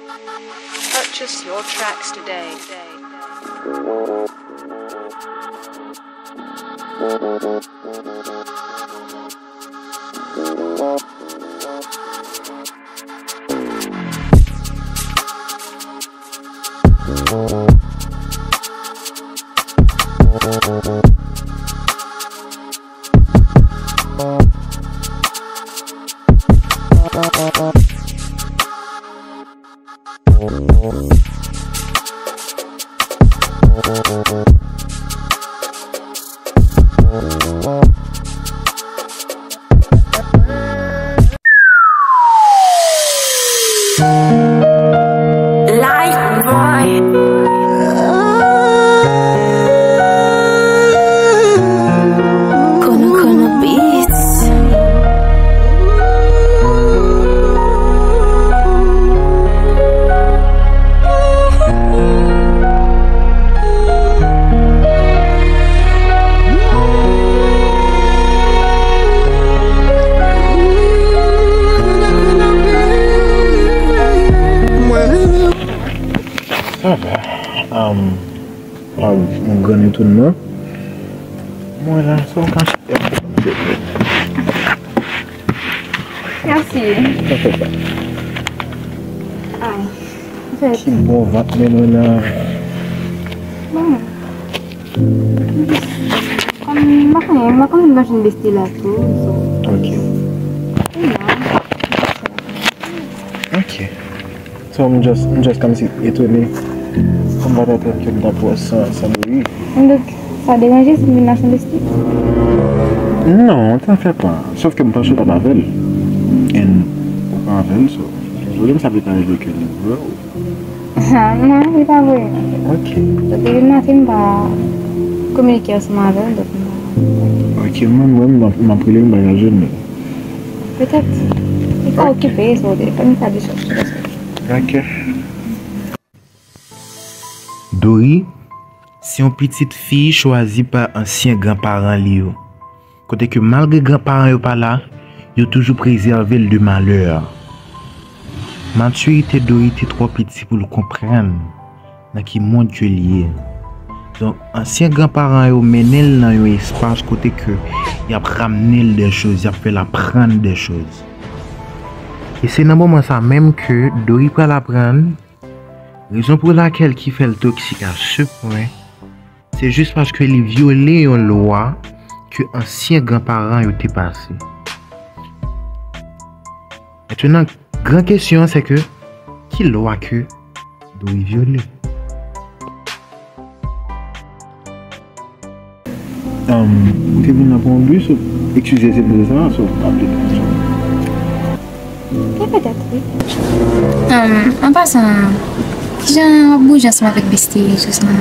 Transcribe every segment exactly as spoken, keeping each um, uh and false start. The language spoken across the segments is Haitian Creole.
Purchase your tracks today. Life boy. Kono Kono Beats. Sa va. Um, pa yon gran etonnman. Mwen la, sa w ka chita. Mèsi. Sa fè pa. Ay, an fèt. Ki bon vant men nou nan. Bon. Kòm m pa konnen, m pa konnen machin Besti la tou, so. Ok. Wi, non. Ok. So, m just, m just kòmsi etone. M pa t atann ke m t ap wè w san, san Dori. Donk, sa deranje si m vin la san Besti? Non, sa fè pa. Sòf ke m panse w t ap avè l. And ou pa avè l, so. Dezole, m sa pe ta rive ke li vre ou. Ha, non, li pa voye m. Ok. Donk, depi maten, m pa kominike ansanm avè l, donk m pa. Ok, mwen, mwen, m ap, m ap rele l, m pa ka jwenn li. Petèt, li ka okipe, so, telefòn li ka dechaje. Ok. Dori, se yon pitit fi chwazi pa ansyen granparan li yo. Kote ke malgre granparan yo pa la, yo toujou prezève l de malè. Matirite Dori te twò piti pou l konprann nan ki mond ke l ye. Donk, ansyen granparan yo mennen l nan yon espas kote ke y ap ramne l de choz, y ap fè l aprann de choz. E se nan moman sa menm ke Dori pral aprann rezon pou lakèl ki fè l toksik a se pwen, se jis paske li vyole yon lwa ke ansyen granparan yo te pase. Mentnan, gran kesyon an se ke, ki lwa ke Dori vyole? Um, m te vin nan pou yon bi, so, eskize, se pou sa, so, pa pli. Gen petèt, wi. Um, an pasan, kijan w ap bouje ansanm avèk Besti jis la?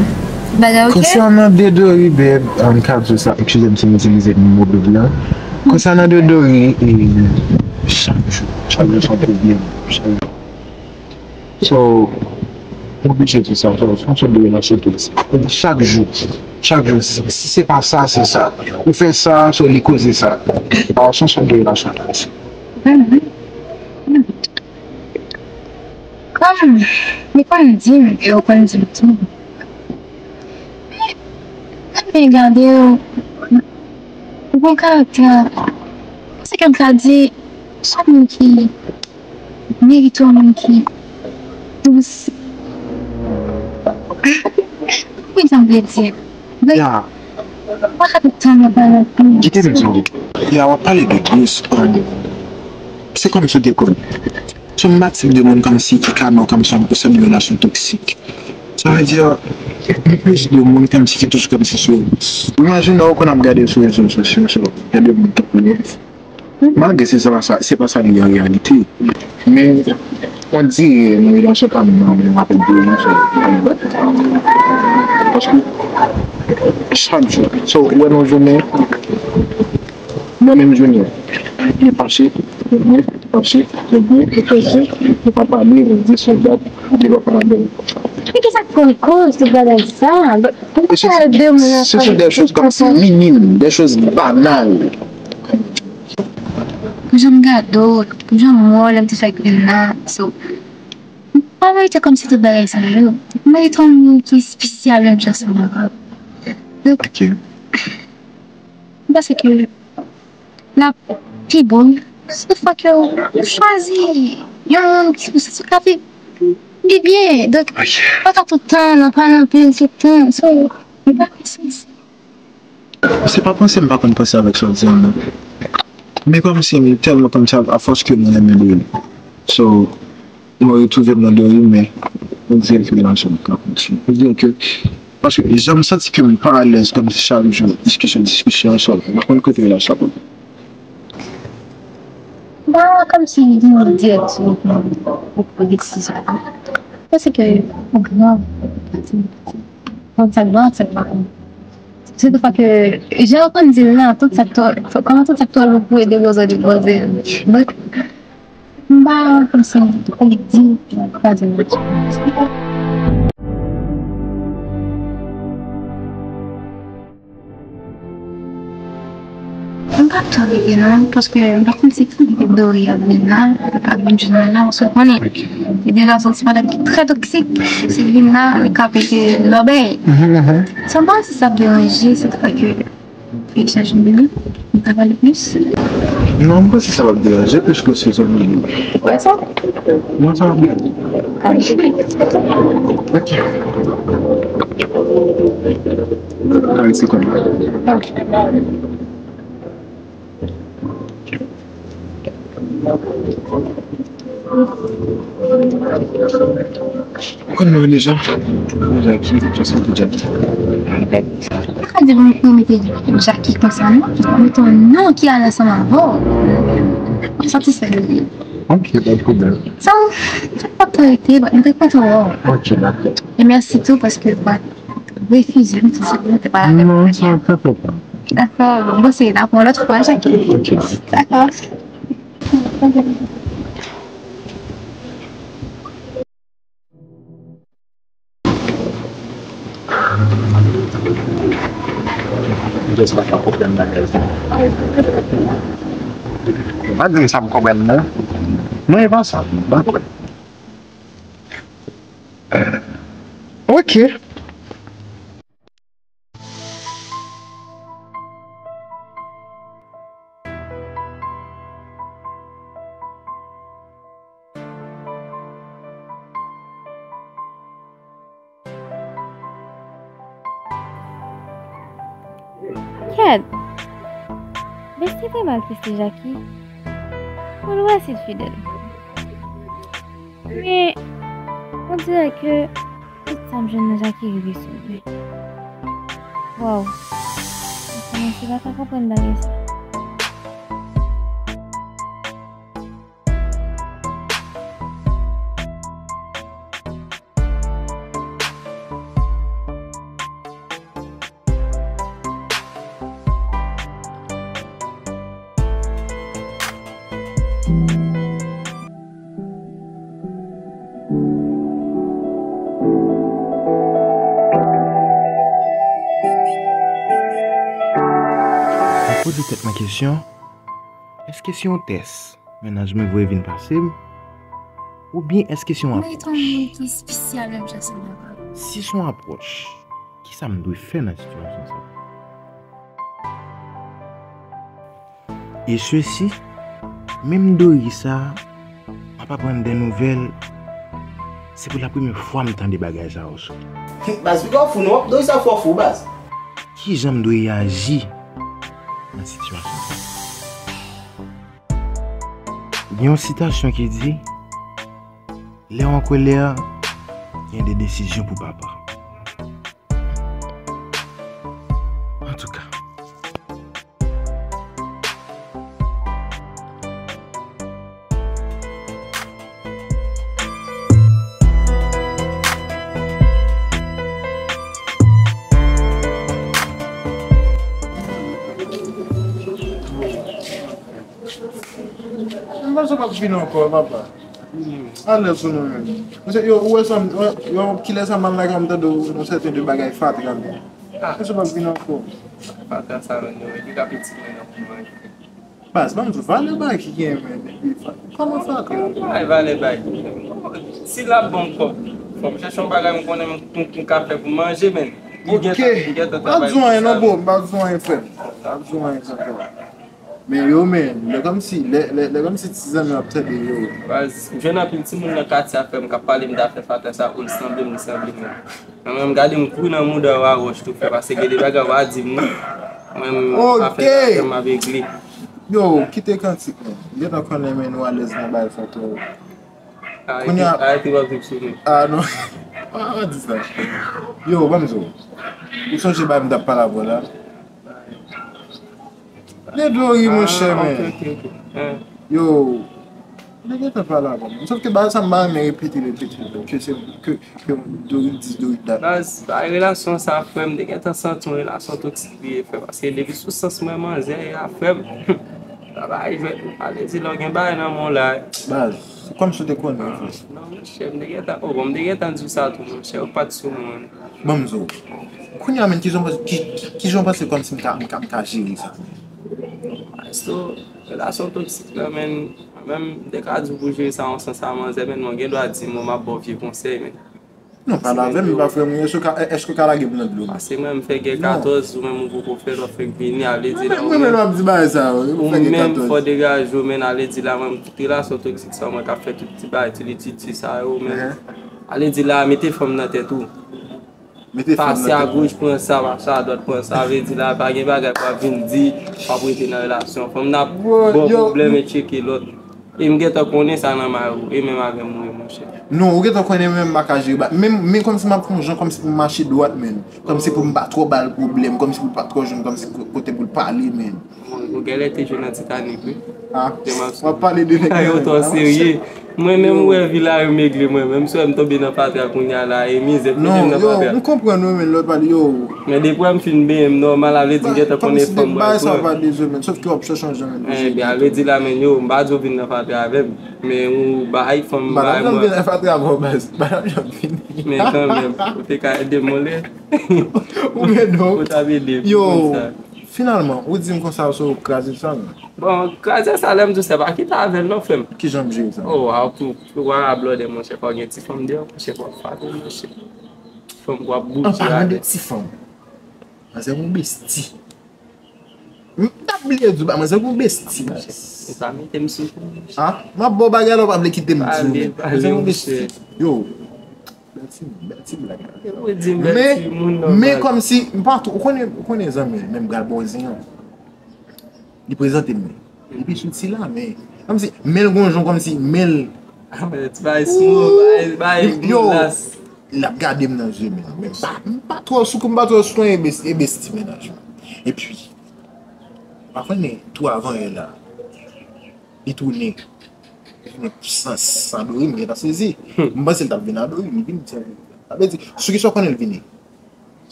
Bagay oke? Konsènan de Dori, beb, um, m ka di w sa, eskize m si m itilize mo beb la. Konsènan de Dori, e, chak jou, chak jou se yon pwoblèm, chak jou. So, m oblije di sa, so, se yon sòt de relasyon toksik. Chak jou, chak jou, si, si se pa sa, se sa. Ou fè sa, so, li koze sa. Alò, se yon sòt de relasyon toksik. Vrèman, wi. Kòm li konn di m, e ou konn di m tou. Men, lè m byen gade w, ou gen karaktè. Se ke m ka di, se yon moun ki merite yon moun ki dous. Konprann sa m vle di? Ya. Ou pa ka tout tan nan pale. Kite m di w. Ya, w ap pale de dous. Se kòmsi w te konn. Se yon matik de moun kòmsi ki ka nan kòmsi yon, yon relasyon toksik. Sa vle di, gen plis de moun kòmsi ki toujou kòmsi sou. Imajine w konn ap gade sou rezo sosyo, so, gen de moun tankou nou. Malgre se sa, sa, se pa sa li an reyalite. Men, on dirait, nou, relasyon pa menm nan menm avèk de moun, so, paske chak jou, so, ou wè nan jounen, nan menm jounen, nou fache, nou fache, nou pa pale, nou di se yon dat, nou pa pale. Men ki sa k konn koz tout bagay sa? Poukisa de moun ap pale tout sa? Ce sont des choses comme si minimes, des choses banales. Pou jan m gade w, pou jan m wè w lè m te fèk vin la, so, An verite, kòmsi tout bagay sa yo, m merite yon moun ki espesyal menm jan sa avè m. Donk, m panse ke l ap pi bon si fwa ke w chwazi yon moun ki ou santi w ka viv pi byen. Donk, pa ka tout tan nan pale anpil tout tan. So, m pa konn si Se pa panse m pa konn panse avèk sa w di an non. Men kòmsi m tèlman kòmsi a, afòs ke m renmen Dory. So, mwen retwouve m nan Dory, men on dirait ke relasyon m ka kontinye. On dirait ke, paske jan m santi ke m pa alèz kòmsi chak jou, diskisyon, diskisyon, so, m pa konn kote relasyon ap. Ba, kòmsi gen yon direksyon pou, pou, pou desizyon. Paske, ou gran, Konn sa k bon, sa k pa bon. Sitou fwa ke, jan yo konn di l la, tout sa k twò, kòman tout sa k twò lou pou ede bòzò depoze l. Donk, m pa kòmsi, kòm di, pa di. M pa twò rete non, paske m pa konn si Dory ap vin la, ap vin jwenn mwen la, paske w konnen, li deja soti pandan ki trè toksik, si l vin la, li ka pete lòbèy. Mhm, mhm. Sa m panse sa ap deranje, se ta ke li chache m vini, m ta pale plis. Non, m panse sa p ap deranje, plis ke se zòn li. Ou kwè sa? Non, sa va byen. Ok. Mwen resi konn. Ou konn mwen deja? Jackie, Jackie, Jackie. Ou ka di m pou mete Jackie konsa, non? Mete yon non ki ale ansanm avè w. Mwen satisfè de li. Ok, pa de pwoblèm. Sa, sa pa t rete, mwen te kontan wè w. Ok, dakò. E mèsi tou paske w pa t refize m, tout senpleman te pale avè m. Non, sa, sa fè pa. Dakò, bon, se la pou yon lòt fwa, Jackie. Ok. Dakò. Jès pa ka konprann bagay sa. Pa di sa m konprann non. Non, e pa sa, m pa konprann. Ok. Kèt! Bèl se fè mal triste Jackie. Pou l wè si l fidèl. Men, on dirè ke tout sa m jwenn nan Jackie rive sou mwen. Waw! M kòmanse pa ka konprann bagay sa. Mwen poze tèt mwen kesyon, èske se yon tès mennaj mwen voye vin pase m? Oubyen èske se yon apwòch? Si se yon apwòch, kisa m dwe fè nan sitiyasyon sa? E sesi, menm Dory sa, m ap aprann de nouvèl, se pou la premyè fwa m tande bagay sa yo sou li. Baz, piga w fou non, Dory sa fò fou, baz. Kijan m dwe reyaji nan sitiyasyon sa? Gen yon sitasyon ki di, lè w an kòlè, gen de desizyon pou papa. Antouka. M panse w p ap vin ankò, papa. Alèz sou nou menm. Mesye, yo, ou wè sa, yo, kilè sa m al lakay m tande w, yon sèten de bagay fatra m. Mesye, w p ap vin ankò. Fatra sa menm, yo, li ka piti mwen nan pou manje. Baz, ban m di w, valè bagay ki genyen, men, depi fatra. Kòman fatra? Ay, valè bagay ki genyen. Si l ap ban m kòb, fò m chèche yon bagay m konnen m, m, m ka fè pou m manje, men. Li gentan, li gentan travay pou sa. Ok. M pa di w anyen non, bro. M pa di w anyen, frè m. M pa di w anyen, frè m. Men yo, men, lè kòmsi, lè, lè, lè kòmsi ti zanmi ap tande yo. Baz, m jwenn anpil timoun nan katye a, frè m, k ap pale m t ap fè fatin sa, ou l sanble m, li sanble m. Mwen menm, gade m kouri nan mouda Wawòch tou, frè, paske gen de bagay w a di m, mwen menm, afè sa, frè m, m ap regle. Yo, kite kantik, men. M gentan konnen, men, nou alèz nan bagay sa tou. Kounye a, arete w ap viv sou nou. Ah, non. Pa, pa di sa. Yo, ban m di w. Ou sonje bagay m t ap pale avè w la? Lè dlo ri, monchè, men. Ah, ok, ok, ok. Ah. Yo, m te gentan pale avè w. Sòf ke bagay sa, m pa renmen repete l, repete l, ke se, ke, ke dlo ri dis, dlo ri dat. Baz, bagay relasyon sa, frè m, m te gentan santi yon relasyon toksik li ye, frè m. Paske depi sou sans mwen, manzè a, frè m. Sa bagay jwèt, m pale di lè w gen bagay nan men w la. Baz, se kòmsi w te konnen, frè. Non, monchè, m te gentan, oh, bon, m te gentan di w sa tou, monchè, ou pa t sou mwen. Ban m di w. Kounye a, menm, kijan w panse, ki, ki, kijan w panse kòmsi m ka, m ka, m ka jere sa? Èske relasyon toksik la, menm, menm, m te ka di w pou jere sa yon sans a manzè, men non, gen dwa di m, m ap ba w vye konsèy, men. Non, pale avè m, li pa frè m, èske w ka, èske w ka lage m nan dlo, men? Paske mwen, m fè gè katòz, ou menm ou poko fè l, w ap fèk vini, a vle di la, ou menm, ou menm w ap di bagay sa yo, ou fè gè katòz. Ou menm fò degaje w, men a vle di la, mwen, tout relasyon toksik sa, mwen k ap fè tout ti bagay, ti lititi sa yo, men. A vle di la, mete fanm nan tèt ou. Pase a goch, pran sa, pase a dwat, pran sa. Vle di la, pa gen bagay pou ap vin di, w ap rete nan relasyon. Fanm nan ap ba w pwoblèm e tcheke lòt. E m gentan konnen sa nan may ou, e menm avè m ou ye, monchè. Non, ou gentan konnen menm m pa ka jere ba. Men, men kòmsi m ap fè yon jan, kòmsi pou m mache dwat, men. Kòmsi pou m pa twò ba l pwoblèm, kòmsi pou l pa twò jwenn, kòmsi ko-, kote pou l pale, men. Bon, ou genlè te jwe nan Titanic, wi. Ah, w ap pale de nèg yo twò serye. Mwen menm, ou wè vi la remegle mwen. Menm si w wè m tonbe nan fatra kounye a la, e mizè, m tonbe nan fatra. Non, yo, m konprann ou, men lè w pale, yo. Men depi w wè m fin benyen, m nòmal, a vle di m gentan konnen fanm mwen. Bagay sa w pa dezòd, men. Sòf ke w ap chèche yon jan menm pou jere. Enben, a vle di la, men, yo, m pa di w vin nan fatra avè m. Men ou bay fanm bay mwen. M pa t ap janm vin nan fatra avè w, baz. M pa t ap janm vini. Men kanmenm, ou te ka ede m yon lè. Ou gen don. Ou t ap ede m pou konn sa. Yo. Finalman, ou di m konsa, se w kraze sa, non? Bon, kraze sa, lè m di w sa, pa kite avè l non, frè m. Kijan m jere sa? Oh, a pou, pou w a blòdè, monchè, fò w gen ti fanm deyò, monchè, fò w ap fate, monchè. Ti fanm pou w ap bouje avè. An palan de ti fanm, manzè gon besti. M t ap bliye di w, manzè gon besti, monchè. Ou pa mete m sou kou, monchè. Ah, m ap ba w bagay la, ou pa vle kite m di w, men. Manzè gon besti. Yo. Bèl timoun, bèl ti blag. Yo di m bèl timoun nòmal. Men, men kòmsi, m pa tou, ou konnen, ou konnen zanmi, men m pral ba w zen an. Li prezante m li. Epi sou ti la, men, kòmsi, men l gon jan, kòmsi, men l. Ah, men ti bagay sou, bagay, bagay, yo, glas. L ap gade m nan zye, men, men m pa, m pa twò sou kou, m pa twò sou anyen, e bes-, e besti mennaj mwen. Epi, ou pa konnen, tou avan yè la, li tounen. Li vin san, san dori, m gentan sezi. M panse l t ap vin a dori, li vin san dori. Sa vle di, sou kisa w konnen l vini?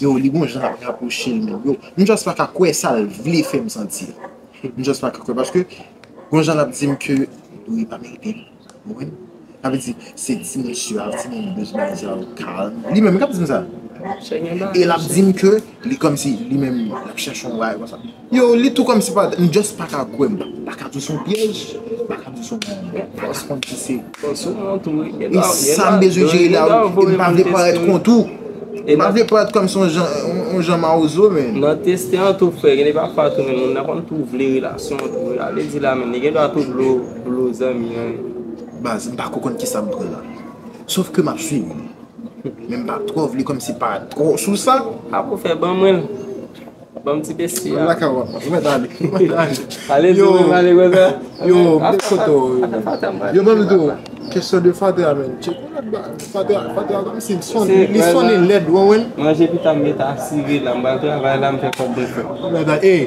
Yo, li gon jan l ap rapwoche l menm. Yo, m just pa ka kwè sa l vle fè m santi. M just pa ka kwè, paske gon jan l ap di m ke dori pa merite m. Ou konprann? Sa vle di, se ti mesye a, ti moun bezwen bagay sa yo, kalm. Li menm, li k ap di m sa. E l ap di m ke li kòmsi, li menm, l ap chèche yon bagay konsa. Yo, li tou kòmsi pa, m just pa ka kwè, m pa, pa ka di w se yon pyèj, m pa ka di w se yon bagay. Fòs konn ki se. Fòs ou kont ou, wi. E sa m bezwen jere la, wi. E m pa vle parèt kont ou. M pa vle parèt kòmsi yon jan, yon, yon jan mawozo, men. Nan teste an tou, frè, gen de pafwa tou, men moun nan konn tou vle relasyon an tou, wi. A vle di la, men, li gen dwa tou vle w, vle w zanmi an. Baz, m pa ko konn kisa m pran la. Sòf ke m ap swiv li. Men m pa twò vle kòmsi pa twò sou sa. Apa w fè ban mwen l. Ban m ti pesi a. Ou mèt ale, ou mèt ale. Ale di mwen ale konsa. Yo, m te kote w, yo. Yo, ban m di w, kesyon de fatra, men. Tcheke yon lòt ba-, fatra, fatra kòmsi li sonnen, li sonnen lèd, ou konprann? Manje pita m mete asire la, m pral travay la, m fè kòb mwen fè. Ou mèt ale, ey,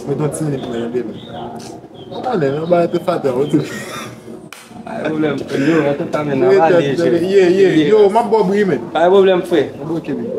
mete yon ti minit mwen tande, men. Ale, nan ba te fatra, ou di. Pa gen pwoblèm, frè. Yo, antouka, men, n ap ale, je. Ye, ye, yo, m ap ba w bri, men. Pa gen pwoblèm, frè. Ok, men.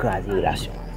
kraze relasyon an.